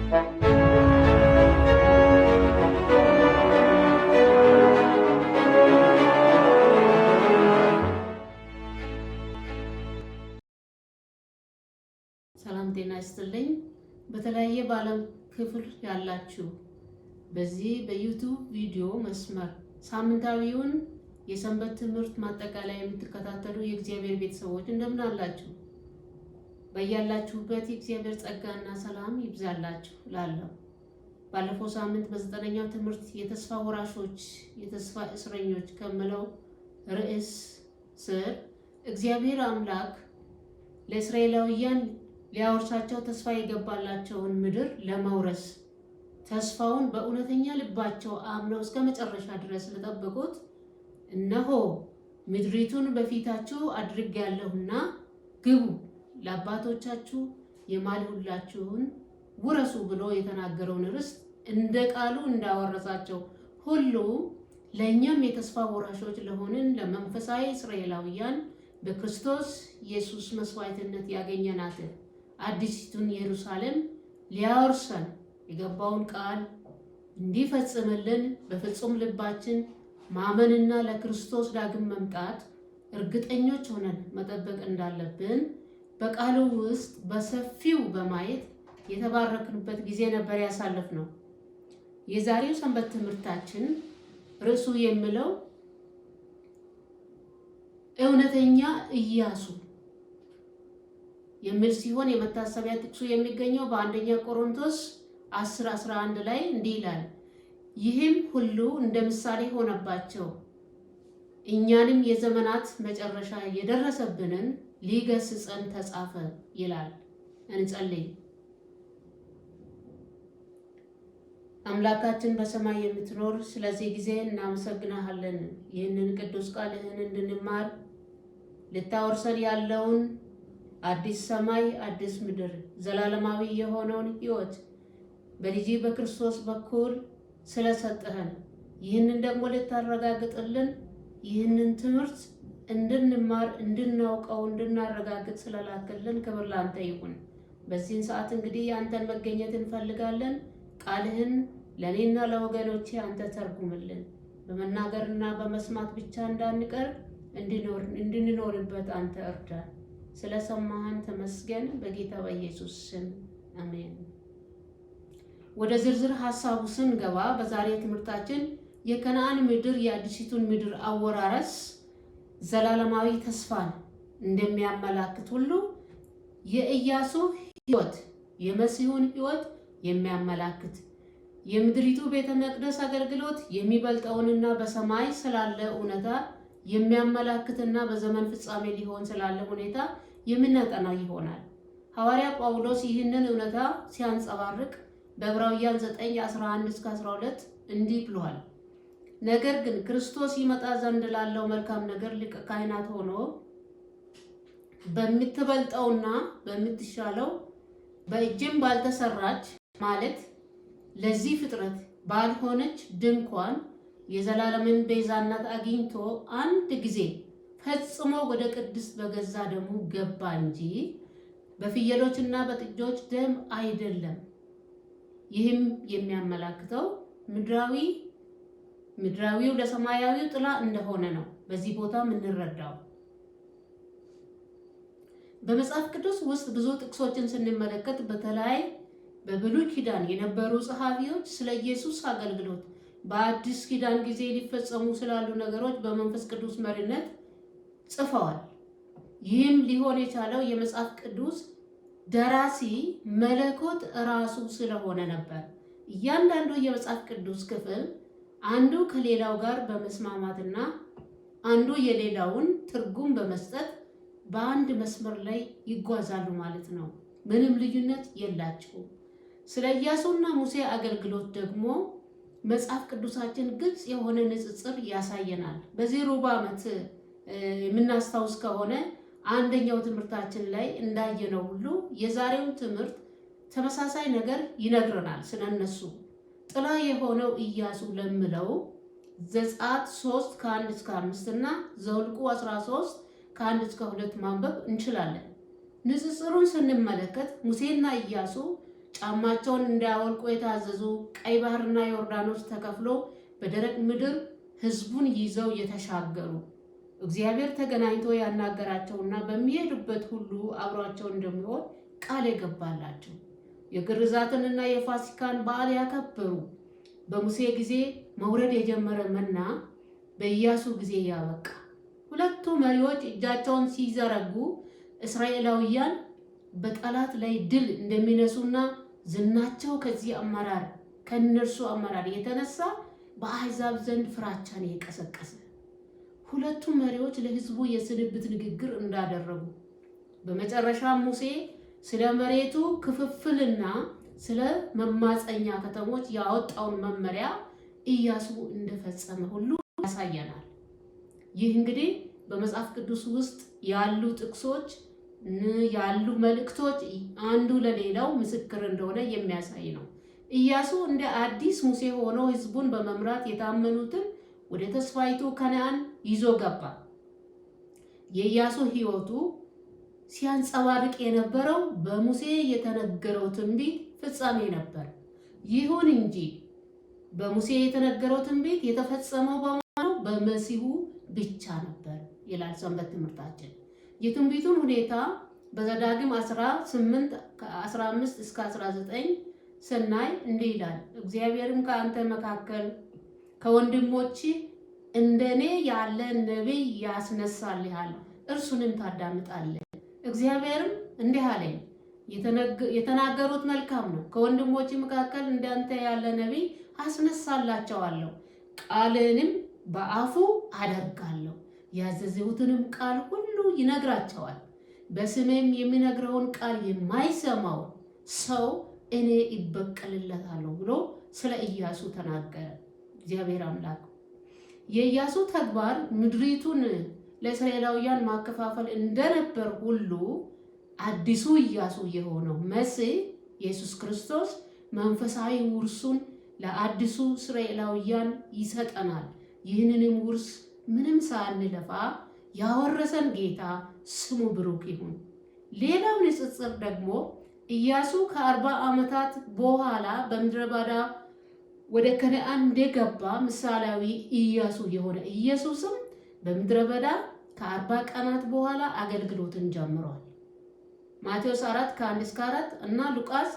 ሰላም ጤና ይስጥልኝ። በተለያየ በዓለም ክፍል ያላችሁ በዚህ በ YouTube ቪዲዮ መስመር ሳምንታዊውን የሰንበት ትምህርት ማጠቃለያ የምትከታተሉ የእግዚአብሔር ቤተሰቦች እንደምን አላችሁ? በያላችሁበት የእግዚአብሔር ጸጋና ሰላም ይብዛላችሁ እላለሁ። ባለፈው ሳምንት በ9ኛው ትምህርት የተስፋ ወራሾች የተስፋ እስረኞች ከሚለው ርዕስ ስር እግዚአብሔር አምላክ ለእስራኤላውያን ሊያወርሳቸው ተስፋ የገባላቸውን ምድር ለመውረስ ተስፋውን በእውነተኛ ልባቸው አምነው እስከ መጨረሻ ድረስ ለጠበቁት እነሆ ምድሪቱን በፊታችሁ አድርጌያለሁና ግቡ፣ ለአባቶቻችሁ የማልሁላችሁን ውረሱ ብሎ የተናገረውን ርስት እንደ ቃሉ እንዳወረሳቸው ሁሉ ለእኛም የተስፋ ወራሾች ለሆንን ለመንፈሳዊ እስራኤላውያን በክርስቶስ ኢየሱስ መስዋዕትነት ያገኘናትን አዲሲቱን ኢየሩሳሌም ሊያወርሰን የገባውን ቃል እንዲፈጽምልን በፍጹም ልባችን ማመንና ለክርስቶስ ዳግም መምጣት እርግጠኞች ሆነን መጠበቅ እንዳለብን በቃሉ ውስጥ በሰፊው በማየት የተባረክንበት ጊዜ ነበር ያሳለፍነው። የዛሬው ሰንበት ትምህርታችን ርዕሱ የሚለው እውነተኛ ኢያሱ የሚል ሲሆን የመታሰቢያ ጥቅሱ የሚገኘው በአንደኛ ቆሮንቶስ 10:11 ላይ እንዲህ ይላል፣ ይህም ሁሉ እንደ ምሳሌ ሆነባቸው፣ እኛንም የዘመናት መጨረሻ የደረሰብንን ሊገስጸን ተጻፈ ይላል። እንጸልይ። አምላካችን በሰማይ የምትኖር ስለዚህ ጊዜ እናመሰግናሃለን። ይህንን ቅዱስ ቃልህን እንድንማር ልታወርሰን ያለውን አዲስ ሰማይ አዲስ ምድር ዘላለማዊ የሆነውን ሕይወት በልጅ በክርስቶስ በኩል ስለሰጠህን ይህንን ደግሞ ልታረጋግጥልን ይህንን ትምህርት እንድንማር እንድናውቀው እንድናረጋግጥ ስለላክልን ክብር ላንተ ይሁን። በዚህን ሰዓት እንግዲህ የአንተን መገኘት እንፈልጋለን። ቃልህን ለእኔና ለወገኖቼ አንተ ተርጉምልን። በመናገርና በመስማት ብቻ እንዳንቀር እንድንኖርበት አንተ እርዳን። ስለሰማህን ተመስገን። በጌታ በኢየሱስ ስም አሜን። ወደ ዝርዝር ሀሳቡ ስንገባ በዛሬ ትምህርታችን የከነዓን ምድር የአዲሲቱን ምድር አወራረስ ዘላለማዊ ተስፋን እንደሚያመላክት ሁሉ የኢያሱ ሕይወት የመሲሁን ሕይወት የሚያመላክት የምድሪቱ ቤተ መቅደስ አገልግሎት የሚበልጠውንና በሰማይ ስላለ እውነታ የሚያመላክትና በዘመን ፍጻሜ ሊሆን ስላለ ሁኔታ የምናጠናው ይሆናል። ሐዋርያ ጳውሎስ ይህንን እውነታ ሲያንጸባርቅ በዕብራውያን 9:11-12 እንዲህ ብሏል። ነገር ግን ክርስቶስ ይመጣ ዘንድ ላለው መልካም ነገር ሊቀ ካህናት ሆኖ በምትበልጠውና በምትሻለው በእጅም ባልተሰራች ማለት ለዚህ ፍጥረት ባልሆነች ድንኳን የዘላለምን ቤዛነት አግኝቶ አንድ ጊዜ ፈጽሞ ወደ ቅድስት በገዛ ደሙ ገባ እንጂ በፍየሎችና በጥጆች ደም አይደለም። ይህም የሚያመላክተው ምድራዊው ለሰማያዊው ጥላ እንደሆነ ነው። በዚህ ቦታ የምንረዳው በመጽሐፍ ቅዱስ ውስጥ ብዙ ጥቅሶችን ስንመለከት በተለይ በብሉይ ኪዳን የነበሩ ጸሐፊዎች ስለ ኢየሱስ አገልግሎት በአዲስ ኪዳን ጊዜ ሊፈጸሙ ስላሉ ነገሮች በመንፈስ ቅዱስ መሪነት ጽፈዋል። ይህም ሊሆን የቻለው የመጽሐፍ ቅዱስ ደራሲ መለኮት ራሱ ስለሆነ ነበር። እያንዳንዱ የመጽሐፍ ቅዱስ ክፍል አንዱ ከሌላው ጋር በመስማማትና አንዱ የሌላውን ትርጉም በመስጠት በአንድ መስመር ላይ ይጓዛሉ ማለት ነው። ምንም ልዩነት የላቸውም። ስለ ኢያሱና ሙሴ አገልግሎት ደግሞ መጽሐፍ ቅዱሳችን ግልጽ የሆነ ንጽጽር ያሳየናል። በዚህ ሩብ ዓመት የምናስታውስ ከሆነ አንደኛው ትምህርታችን ላይ እንዳየነው ሁሉ የዛሬውን ትምህርት ተመሳሳይ ነገር ይነግረናል። ስለነሱ ጥላ የሆነው ኢያሱ ለምለው ዘጸአት 3 ከ1 እስከ 5 እና ዘኍልቍ 13 ከ1 እስከ 2 ማንበብ እንችላለን። ንጽጽሩን ስንመለከት ሙሴና ኢያሱ ጫማቸውን እንዳያወልቁ የታዘዙ፣ ቀይ ባህርና ዮርዳኖስ ተከፍሎ በደረቅ ምድር ሕዝቡን ይዘው የተሻገሩ፣ እግዚአብሔር ተገናኝቶ ያናገራቸውና በሚሄዱበት ሁሉ አብሯቸው እንደሚሆን ቃል የገባላቸው፣ የግርዛትንና የፋሲካን በዓል ያከበሩ፣ በሙሴ ጊዜ መውረድ የጀመረ መና በኢያሱ ጊዜ ያበቃ፣ ሁለቱ መሪዎች እጃቸውን ሲዘረጉ እስራኤላውያን በጠላት ላይ ድል እንደሚነሱና ዝናቸው ከዚህ አመራር ከእነርሱ አመራር የተነሳ በአሕዛብ ዘንድ ፍራቻን የቀሰቀሰ፣ ሁለቱ መሪዎች ለሕዝቡ የስንብት ንግግር እንዳደረጉ፣ በመጨረሻ ሙሴ ስለ መሬቱ ክፍፍልና ስለ መማፀኛ ከተሞች ያወጣውን መመሪያ ኢያሱ እንደፈጸመ ሁሉ ያሳየናል። ይህ እንግዲህ በመጽሐፍ ቅዱስ ውስጥ ያሉ ጥቅሶች፣ ያሉ መልእክቶች አንዱ ለሌላው ምስክር እንደሆነ የሚያሳይ ነው። ኢያሱ እንደ አዲስ ሙሴ ሆኖ ሕዝቡን በመምራት የታመኑትን ወደ ተስፋይቱ ከነዓን ይዞ ገባ። የኢያሱ ሕይወቱ ሲያንጸባርቅ የነበረው በሙሴ የተነገረው ትንቢት ፍጻሜ ነበር። ይሁን እንጂ በሙሴ የተነገረው ትንቢት የተፈጸመው በማን ነው? በመሲሁ ብቻ ነበር ይላል ሰንበት ትምህርታችን። የትንቢቱን ሁኔታ በዘዳግም 18 ከ15 እስከ 19 ስናይ እንዲህ ይላል። እግዚአብሔርም ከአንተ መካከል ከወንድሞች እንደኔ ያለ ነቢይ ያስነሳልሃል፣ እርሱንም ታዳምጣለህ። እግዚአብሔርም እንዲህ አለኝ፣ የተናገሩት መልካም ነው። ከወንድሞች መካከል እንዳንተ ያለ ነቢይ አስነሳላቸዋለሁ፣ ቃልንም በአፉ አደርጋለሁ፣ ያዘዝሁትንም ቃል ሁሉ ይነግራቸዋል። በስሜም የሚነግረውን ቃል የማይሰማው ሰው እኔ ይበቀልለታለሁ ብሎ ስለ ኢያሱ ተናገረ። እግዚአብሔር አምላክ የኢያሱ ተግባር ምድሪቱን ለእስራኤላውያን ማከፋፈል እንደነበር ሁሉ አዲሱ ኢያሱ የሆነው መሲህ ኢየሱስ ክርስቶስ መንፈሳዊ ውርሱን ለአዲሱ እስራኤላውያን ይሰጠናል። ይህንንም ውርስ ምንም ሳንለፋ ያወረሰን ጌታ ስሙ ብሩክ ይሁን። ሌላው ንጽጽር ደግሞ ኢያሱ ከ40 ዓመታት በኋላ በምድረ በዳ ወደ ከነዓን እንደገባ ምሳሌያዊ ኢያሱ የሆነ ኢየሱስም በምድረ በዳ ከ40 ቀናት በኋላ አገልግሎትን ጀምሯል። ማቴዎስ 4 ከ1 እስከ 4 እና ሉቃስ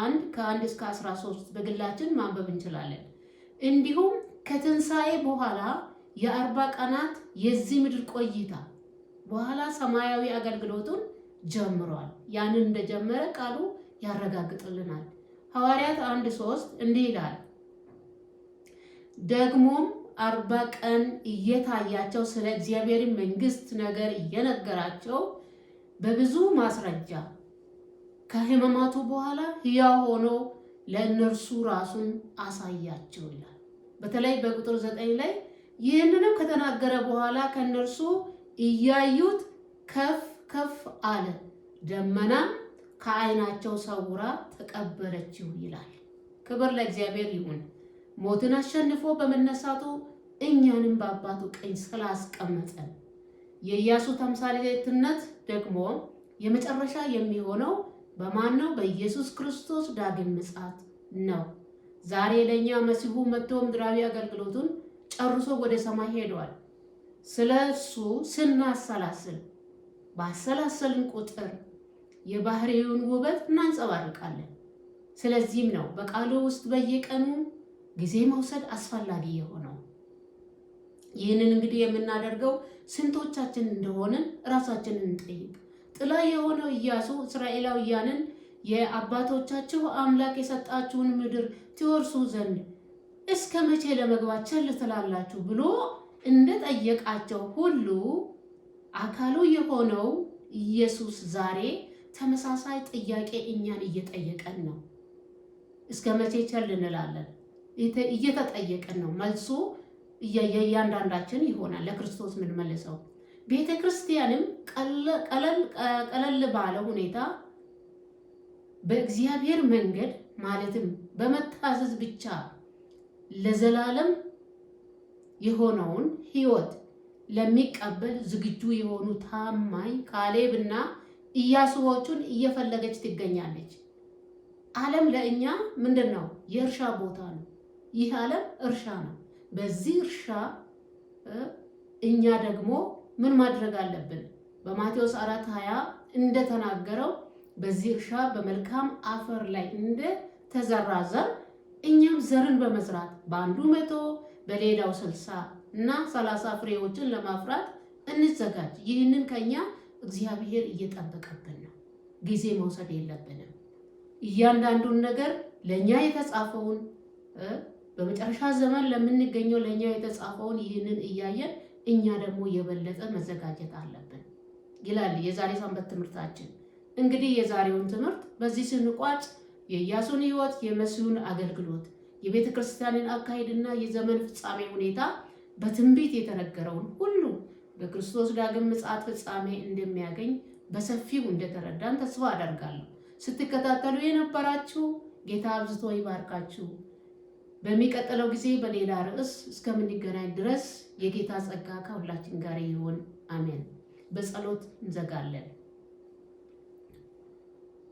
1 ከ1 እስከ 13 በግላችን ማንበብ እንችላለን። እንዲሁም ከትንሣኤ በኋላ የ40 ቀናት የዚህ ምድር ቆይታ በኋላ ሰማያዊ አገልግሎቱን ጀምሯል። ያንን እንደጀመረ ቃሉ ያረጋግጥልናል። ሐዋርያት 1:3 እንዲህ ይላል። ደግሞም 40 ቀን እየታያቸው ስለ እግዚአብሔር መንግሥት ነገር እየነገራቸው በብዙ ማስረጃ ከሕማማቱ በኋላ ሕያው ሆኖ ለእነርሱ ራሱን አሳያቸው ይላል። በተለይ በቁጥር 9 ላይ ይህንንም ከተናገረ በኋላ ከእነርሱ እያዩት ከፍ ከፍ አለ፣ ደመናም ከዓይናቸው ሰውራ ተቀበለችው ይላል። ክብር ለእግዚአብሔር ይሁን። ሞትን አሸንፎ በመነሳቱ እኛንም በአባቱ ቀኝ ስላስቀመጠን። የኢያሱ ተምሳሌትነት ደግሞ የመጨረሻ የሚሆነው በማን ነው? በኢየሱስ ክርስቶስ ዳግም ምጽአት ነው። ዛሬ ለእኛ መሲሁ መጥቶ ምድራዊ አገልግሎቱን ጨርሶ ወደ ሰማይ ሄዷል። ስለ እርሱ ስናሰላስል ባሰላሰልን ቁጥር የባህሪውን ውበት እናንጸባርቃለን። ስለዚህም ነው በቃሉ ውስጥ በየቀኑ ጊዜ መውሰድ አስፈላጊ የሆነው። ይህንን እንግዲህ የምናደርገው ስንቶቻችን እንደሆንን እራሳችንን እንጠይቅ። ጥላ የሆነው ኢያሱ እስራኤላውያንን የአባቶቻችሁ አምላክ የሰጣችሁን ምድር ትወርሱ ዘንድ እስከ መቼ ለመግባት ቸል ትላላችሁ ብሎ እንደጠየቃቸው ሁሉ አካሉ የሆነው ኢየሱስ ዛሬ ተመሳሳይ ጥያቄ እኛን እየጠየቀን ነው። እስከ መቼ ቸል እንላለን? እየተጠየቅን ነው። መልሱ እያንዳንዳችን ይሆናል ለክርስቶስ የምንመልሰው። ቤተ ክርስቲያንም ቀለል ባለ ሁኔታ በእግዚአብሔር መንገድ ማለትም በመታዘዝ ብቻ ለዘላለም የሆነውን ሕይወት ለሚቀበል ዝግጁ የሆኑ ታማኝ ካሌብና ኢያሱዎቹን እየፈለገች ትገኛለች። ዓለም ለእኛ ምንድን ነው? የእርሻ ቦታ ነው። ይህ ዓለም እርሻ ነው። በዚህ እርሻ እኛ ደግሞ ምን ማድረግ አለብን? በማቴዎስ 4:20 እንደተናገረው በዚህ እርሻ በመልካም አፈር ላይ እንደተዘራ ዘር እኛም ዘርን በመዝራት በአንዱ 100 በሌላው 60 እና 30 ፍሬዎችን ለማፍራት እንዘጋጅ። ይህንን ከኛ እግዚአብሔር እየጠበቀብን ነው። ጊዜ መውሰድ የለብንም። እያንዳንዱን ነገር ለእኛ የተጻፈውን፣ በመጨረሻ ዘመን ለምንገኘው ለእኛ የተጻፈውን ይህንን እያየን እኛ ደግሞ የበለጠ መዘጋጀት አለብን ይላል የዛሬ ሰንበት ትምህርታችን። እንግዲህ የዛሬውን ትምህርት በዚህ ስንቋጭ የኢያሱን ሕይወት፣ የመሲሁን አገልግሎት፣ የቤተ ክርስቲያንን አካሄድና የዘመን ፍጻሜ ሁኔታ በትንቢት የተነገረውን ሁሉ በክርስቶስ ዳግም ምጽአት ፍጻሜ እንደሚያገኝ በሰፊው እንደተረዳን ተስፋ አደርጋለሁ። ስትከታተሉ የነበራችሁ ጌታ አብዝቶ ይባርካችሁ። በሚቀጥለው ጊዜ በሌላ ርዕስ እስከምንገናኝ ድረስ የጌታ ጸጋ ከሁላችን ጋር ይሁን። አሜን። በጸሎት እንዘጋለን።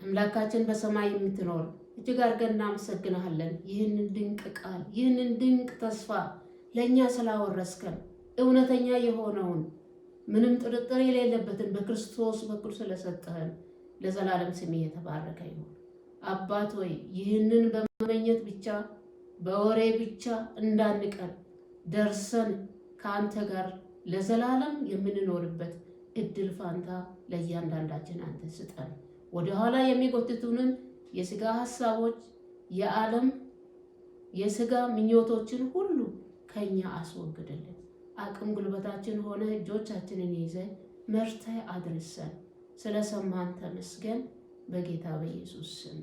አምላካችን በሰማይ የምትኖር እጅግ አድርገን እናመሰግንሃለን። ይህንን ድንቅ ቃል፣ ይህንን ድንቅ ተስፋ ለእኛ ስላወረስከን፣ እውነተኛ የሆነውን ምንም ጥርጥር የሌለበትን በክርስቶስ በኩል ስለሰጠህን ለዘላለም ስም የተባረከ ይሁን። አባት ሆይ፣ ይህንን በመመኘት ብቻ፣ በወሬ ብቻ እንዳንቀር ደርሰን ከአንተ ጋር ለዘላለም የምንኖርበት እድል ፋንታ ለእያንዳንዳችን አንተ ስጠን። ወደኋላ የሚጎትቱንን የስጋ ሀሳቦች፣ የዓለም የስጋ ምኞቶችን ሁሉ ከኛ አስወግድልን። አቅም ጉልበታችን ሆነ እጆቻችንን ይዘህ መርተህ አድርሰን። ስለሰማን ተመስገን። በጌታ በኢየሱስ ስም።